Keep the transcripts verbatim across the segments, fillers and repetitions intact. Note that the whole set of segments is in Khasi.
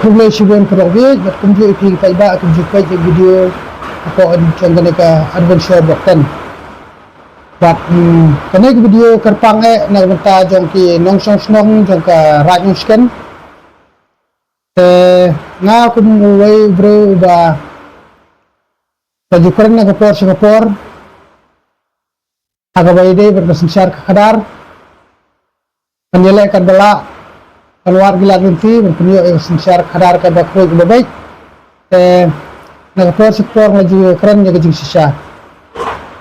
Khublei shibun paralok bad kumjuh ïa phi ki paidbah kumjuh peit ïa ki video hapoh jong kane ka Adventure Block ten. Bad, mm, kane ka video kyrpang eh na ka bynta jong ki nongshong shnong jong ka Raid Nongshken. Te nga kum uwei u briew uba la ju kren na ka por sha ka por ha kaba ïadei bad ka synshar ka khadar, ban ïaleh katba lah, ban wad ki lad lynti, ban pynïoh ïa ka synshar ka khadar kaba khuid kaba beit. Te na ka por sha ka por nga ju kren ïa ka jingshisha.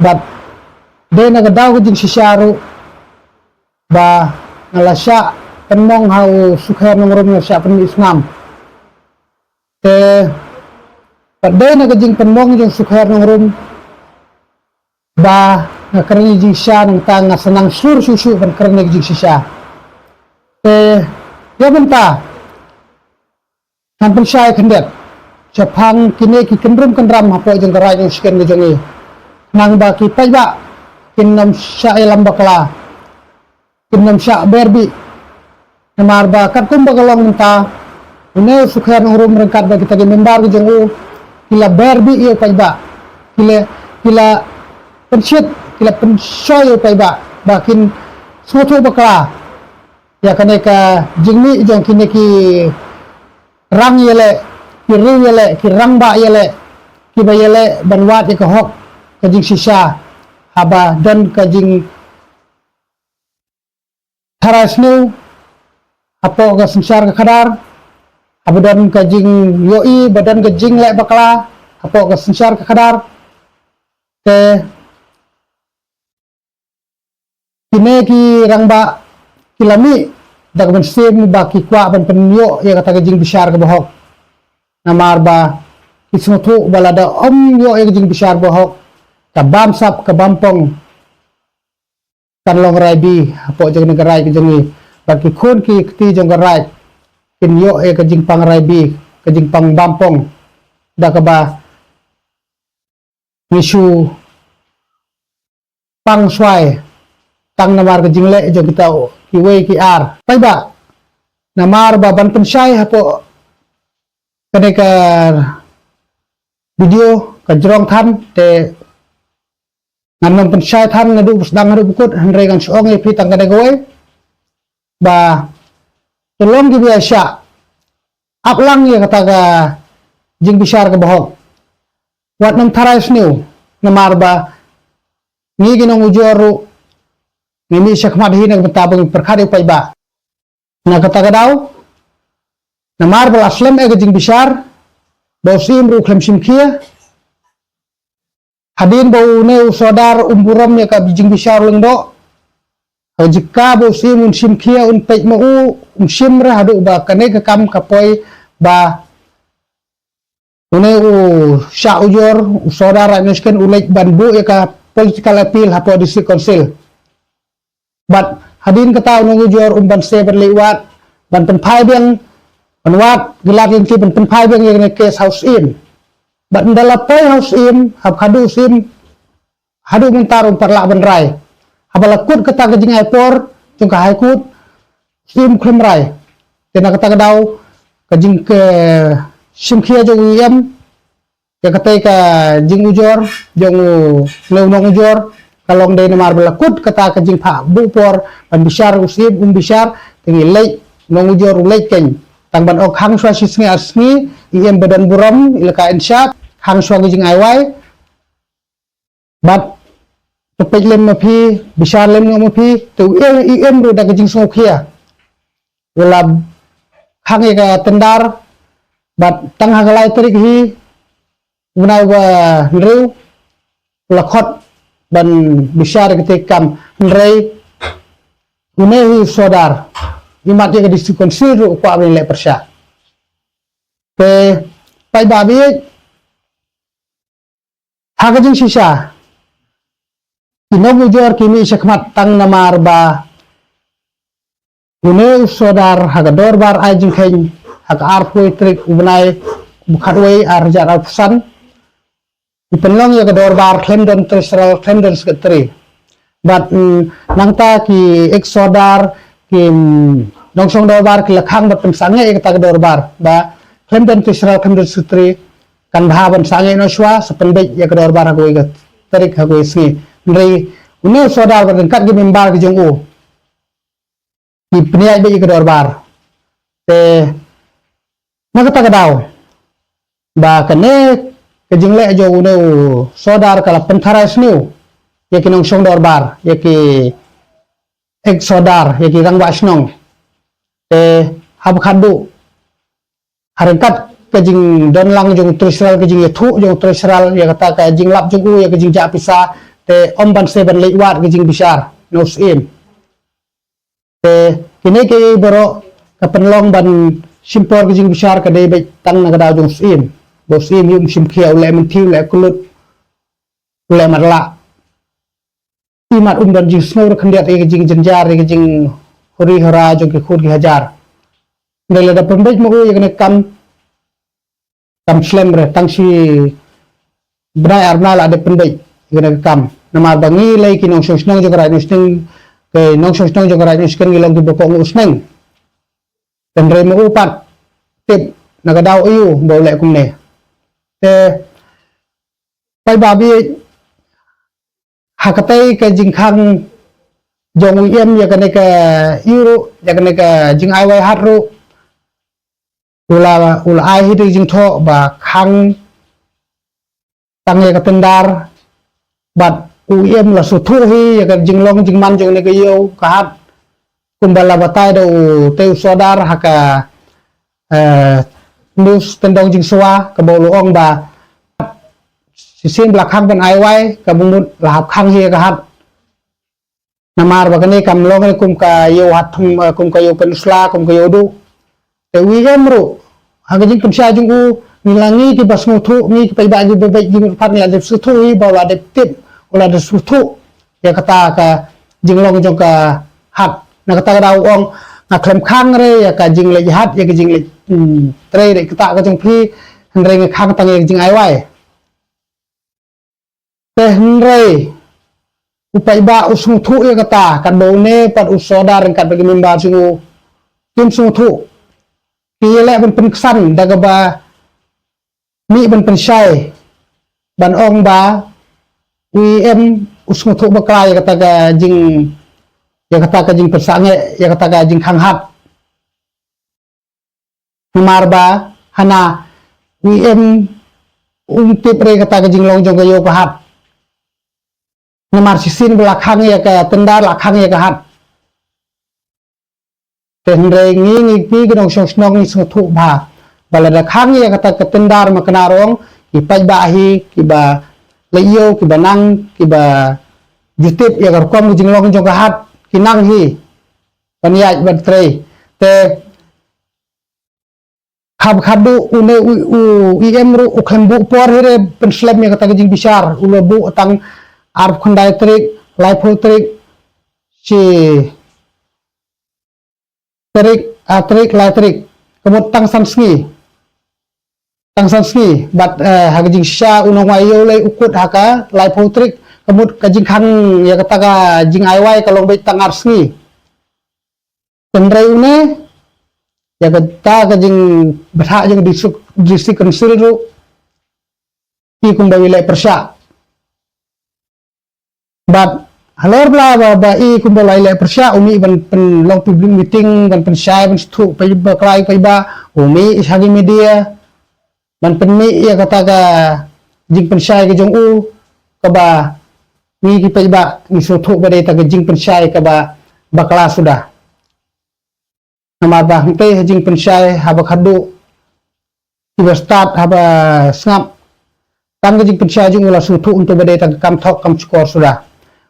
Bad dei na ka daw ka jingshisha ruh ba nga la shah pynmong ha u Sukher Nongrum, nga la shah pynmih snam. Te bad dei na ka jingpynmong jong u Sukher Nongrum ba nga kren ïa ka jingshisha, nangta nga sa nang shlur shuh shuh ban kren ïa ka jingshisha. Te ïa mynta ngan pynshai khyndiat shaphang kine ki kynrum kynram hapoh jong ka Raid Nongshken ka jong ngi, khnang ba ki paidbah kin nym shah ïalam bakla, kin nym shah ber bih. Namar ba katkum ba ka long mynta, une u Sukher Nongrum ryngkat bad kita ki member ki jong u ki la ber bih ïa u paidbah, ki la, ki la pynshit, ki la pynshoi ïa u paidbah ba kin sngewthuh bakla ïa kane ka jingmih jong kine ki rang ïaleh, ki riew ïaleh, ki rangbah ïaleh, kiba ïaleh ban wad ïa ka hok, ka jingshisha, haba don ka jingtharai sniew hapoh ka synshar ka khadar, haba don ka jingïohi ba don ka jingleh bakla hapoh ka synshar ka khadar. Te kine ki rangbah ki la mih da ka mynsiem ba ki kwah ban pynïoh ïa kata ka jingbishar kaba hok. Namar ba ki sngewthuh ba lada ym ïoh ïa ka jingbishar ba hok, ka bamsap ka bampong kan long rai bih hapoh jong kane ka raid ka jong ngi. Bad ki khun ki kti jong ka raid kin ïoh ïa ka jingpang rai bih, ka jingpang bampong, da kaba ngi shu pang shwai tang namar ka jingleh jong kita kiwei ki ar. Paidbah, namar ba ban pynshai hapoh kane ka video ka jrong than, te ngan nym pynshai than naduh ba sdang haduh ba kut, hynrei ngan shu ong ïa phi tang kane kawei, ba to long kiba ïa shah ap lang ïa kata ka jingbishar kaba hok. Wat nym tharai sniew, namar ba ngi ki nongujor ruh ngi mih shakhmat hi na ka bynta ba ngi pyrkhat ïa u paidbah. Na kata ka daw, namar ba la slem ïa ka jingbishar, ba u Syiem ruh u khlem shim khia, hadien ba une u Sordar um burom ïa ka jingbishar u Lyngdoh, ha ka jaka ba u Syiem un shim khia, un peit ma u, um shim re, haduh ba kane ka kam ka poi ba une u shah ujor, u Sordar Raid Nongshken u leit ban buh ïa ka political appeal hapoh District Council. Bad hadien kata u nongujor um banse ban leit wad, ban pynphai biang, ban wad ki lad lynti ban pynphai biang ïa kane ka case ha u Syiem. Bad ynda la poi ha u Syiem, hap haduh u Syiem, haduh mynta ruh um pat lah ban rai. Haba la kut kata ka jingai por jong ka High Court, Syiem khlem rai. Te na kata ka daw ka jing ka shim khia jong u E M ïa katei ka jingujor jong u, ne u nongujor, ka long dei namar ba la kut kata ka jingphah buh por ban bishar, u Syiem um bishar, te ngi leit, nongujor u leit keiñ. Tang ban ong khang shuwa shi sngi ar sngi, E M ba don burom, i la ka in charge, khang shuwa ka jingai wai. Bad to peit lem ma phi, bishar lem noh ma phi, te u E M ruh da ka jingsngewkhia u la khang ïa ka tender, bad tang ha ka lai tarik hi u bnai ba hynriew u la khot ban bishar ïa katei ka kam, hynrei une hi u Sordar, imat ïa ka District Council ruh u kwah ban leh pyrshah. Te paidbah baieit, ha ka jingshisha ki nongujor ki mih shakhmat tang namar ba une u Sordar ha ka dorbar ai jingkheiñ ha ka arphew tarik u bnai ba khatwei, ar hajar arphew san, u pynlong ïa ka dorbar khlem don treasurer, khlem don secretary. Bad, mm, nangta ki ex Sordar, ki, mm, nongshong dorbar ki la khang bad pynsangeh ïa kata ka dorbar ba khlem don treasurer, khlem don secretary, kan bha ban sangeh noh shuwa, sa pynbeit ïa ka dorbar ha kawei ka tarik, ha kawei ka sngi. Hynrei une u sordar bad ryngkat ki member ki jong u ki pynïaid beit ïa ka dorbar. Te na kata ka daw ba kane ka jingleh jong une u sordar ka la pyntharai sniew ïa ki nongshong dorbar, ïa ki ex sordar, ïa ki rangbah shnong. Te haba khatduh, ha ryngkat ka jingdon lang jong u treasurer, ka jingïathuh jong u treasurer ïa kata ka jinglap jong u ïa ka jingjah pisa, te ym ban sa ban leit wad ka jingbishar na u syiem. Te kine kiei baroh ka pynlong ban shim por ka jingbishar ka dei beit tang na ka daw jong u syiem. Ba u syiem hi um shim khia, u leh mynthi, u leh kyllut, u leh matlah. Imat um don jingsngew ruh khyndiat ïa ka jingjynjar, ïa ka jinghuri hura jong ki khun ki hajar. Hynrei lada pynbeit ma u ïa kane ka kam, kam slem re, tang shi bnai ar bnai la dep pynbeit ïa kane ka kam. Namar ba ngi lei ki nongshong shnong jong ka Raid Nongshong, ki nongshong shnong jong ka Raid Nongshong ngi long kiba kohnguh sneng. Hynrei ma u pat tip na ka daw aïu ba u leh kumne. Te paidbah baieit, ha katei ka jingkhang jong u E M ïa kane ka ïew ruh, ïa kane ka jingai wai hat ruh, u la, u la ai hi da ka jingthoh ba khang tang ïa ka tender, bad u E M la sngewthuh hi ïa ka jinglong jingman jong kane ka ïew ka hat. Kumba la batai da utei u sordar ha ka, eh, news Tyndong Jingsawa, kaba u la ong ba shisien ba la khang ban ai wai, kaba mut la hap khang hi ïa ka hat. Namar ba kane kam long re kum ka ïew hat, eh, kum ka ïew Peninsula, kum ka ïew duh. Te u E M ruh, ha ka jingpynshai jong u, ngi la, ngi kiba sngewthuh, ngi ki paidbah kiba beit, ngi ruh pat ngi la dep sngewthuh hi ba u la dep tip, u la dep sngewthuh ïa kata ka jinglong jong ka hat. Na kata ka daw u ong, nga khlem khang re ïa ka jingleit hat, ïa ka jingleit, hmm, trei re kata ka jong phi, hynrei nga khang tang ïa ka jingai wai. Te hynrei u paidbah u sngewthuh ïa kata, katba une pat u sordar ryngkat bad ki member jong u kim sngewthuh. Ki ïaleh ban pynksan da kaba mih ban pynshai, ban ong ba u E M u sngewthuh bakla ïa kata ka jing, ïa kata ka jingpynsangeh, ïa kata ka jingkhang hat. Namar ba hana u E M um tip re kata ka jinglong jong ka ïew ka hat. Namar shisien ba la khang ïa ka tender, la khang ïa ka hat. Te hynrei ngi, ngi, ngi ki nongshong shnong ngi sngewthuh bha ba lada khang ïa kata ka tender ma kane ruh, ki paidbah hi, kiba leit ïew, kiba nang, kiba ju tip ïa ka rukom ka jinglong jong ka hat, ki nang hi ban ïaid ban trei. Te haba khatduh une u, u E M ruh u khlem buh por hi re pynslem ïa kata ka jingbishar, u la buh tang arphew khyndai tarik, laiphew tarik, shi tarik, ar tarik, lai tarik, ka mut tang san sngi. Tang san sngi, bad, eh, ha ka jingshisha u nongwai ïew lei u kut ha ka laiphew tarik, ka mut ka jingkhang ïa kata ka jingai wai ka long beit tang ar sngi. Hynrei une, ïa kata ka jingbthah jong district, district council ruh, i kumba u leh pyrshah. Bad halor ba la, ba, ba i kumba u leh pyrshah, u mih ban pynlong public meeting, ban pynshai, ban sngewthuh paidbah, bakla ïa paidbah, u mih sha ki media, ban pynmih ïa kata ka jingpynshai ka jong u, kaba ngi ki paidbah ngi sngewthuh ba dei kata ka jingpynshai kaba bakla suda. Namar ba hangtei ha jingpynshai haba khatduh, kiba stad haba sngap, tang ka jingpynshai jong u la sngewthuh hangto ba dei kata ka kam thok kam shukor suda.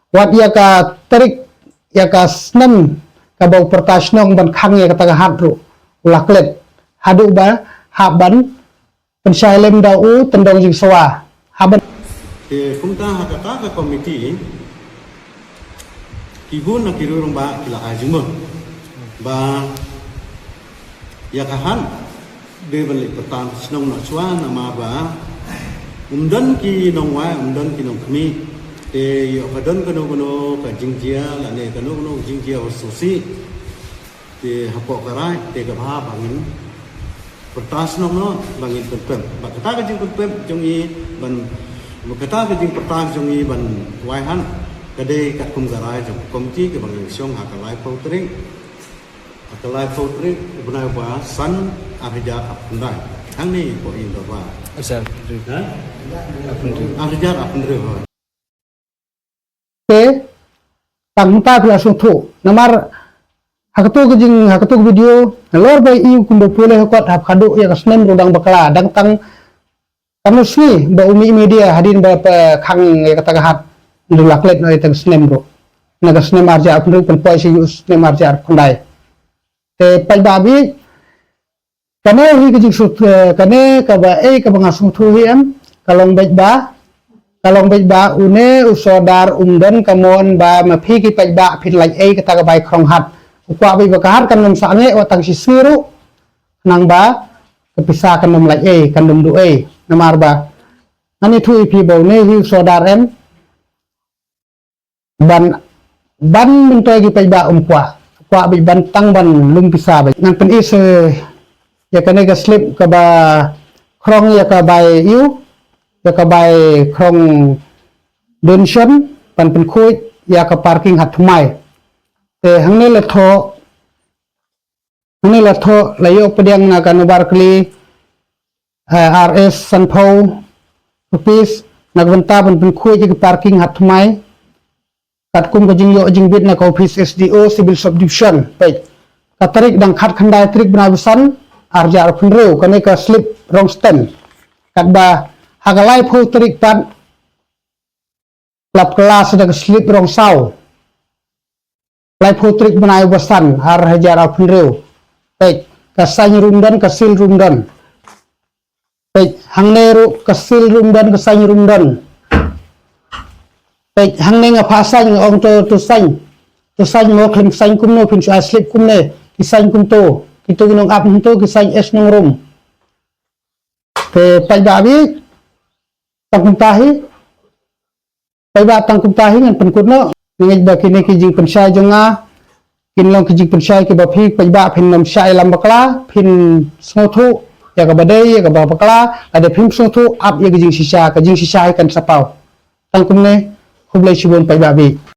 Wat ïa ka tarik, ïa ka snem kaba u pyrta shnong ban khang ïa kata ka hat ruh u la klet, haduh ba hap ban pynshai lem da u Tyndong Jingsawa. Haba. Te kumta ha kata ka komiti, ki bun na ki rangbah ki la ai jingmut ba ïa ka hat dei ban leit pyrta shnong noh shuwa, namar ba um don ki nongwai, um don ki nongkhmih. Te ïoh ka don kano kano ka jingjia lane kano kano ka jingjia ba sngewsih, te hapoh ka raid, te ka bha ba ngin Pyrta shnong noh ba ngin pynpep. Ba kata ka jingpynpep jong ngi ban, ba kata ka jingpyrta jong ngi ban wai han ka dei katkum ka rai jong ka komiti kaba ngi shong ha ka laiphew tarik. Ha ka laiphew tarik u bnai ba san ar hajar arphew khyndai. Hangne ko in ba ba. Asal. Ha? Ar hajar arphew. Te tang mynta phi la sngewthuh. Namar ha kato ka jing, ha kato ka video, nalor ba i kumba pule ha kot hap khadduh ïa ka snem ruh dang bakla, dang tang kano sngi ba u mih media hadien ba pynkhang ïa kata ka hat. Ndu la klet noh ïa ka snem ruh. Na ka snem ar hajar arphew pynpoi sha u snem ar hajar arphew khyndai. Te paidbah baieit, kane hi ka jingsngewthuh, eh, kane kaba, eh, kaba nga sngewthuh hi em, ka long beit ba, ka long beit ba une u sordar um don ka mon ba ma phi ki paidbah phin lait ei kata ka bai khrong hat. U kwah beit ba ka hat kan nym sangeh wat tang shi sngi ruh, khnang ba ka pisa kan nym lait ei, kan nym duh ei. Namar ba ngan ïathuh ïa phi ba une hi u sordar em, ban, ban myntoi ki paidbah um kwah. Kwah beit ban tang ban lum pisa beit. Ngan pyni sa ïa kane ka slip kaba khrong ïa ka bai ïu, ïa ka bai khrong donation, ban pynkhuid ïa ka parking Hatthymmai. Te hangne la thoh, hangne la thoh, la ïoh pdiang na ka Nobar Kli, eh, R S sanphew rupees, na ka bynta ban pynkhuid ïa ka parking Hatthymmai. Katkum ka jingïoh jingbit na ka ophis S D O Civil Subdivision, peit. Ka tarik dang khatkhyndai tarik bnai ba san, ar hajar arphew hynriew, kane ka slip rong stem. Katba ha ka laiphew tarik pat la pynkylla sa da ka slip rong saw. Laiphew tarik bnai ba san, ar hajar arphew hynriew. Peit, ka sign ruh ym don, ka seal ruh ym don. Peit, hangne ruh ka seal ruh ym don, ka sign ruh ym don. Peit, hangne nga phah sign, nga ong to, to sign. To sign mo, khlem sign kumno, phin shu ai slip kumne, ki sign kumto. Kito ki nong ap hangto, ki sign S Nongrum. Te paidbah baieit, tang kumta hi. Paidbah, tang kumta hi ngan pynkut noh. Nga ngeit ba kine ki jingpynshai jong nga kin long ki jingpynshai kiba phi paidbah phin nym shah ïalam bakla, phin sngewthuh ïa kaba dei, ïa kaba bakla, lada phim sngewthuh, ap ïa ka jingshisha, ka jingshisha hi kan sa paw. Tang kumne, khublei shibun paidbah baieit.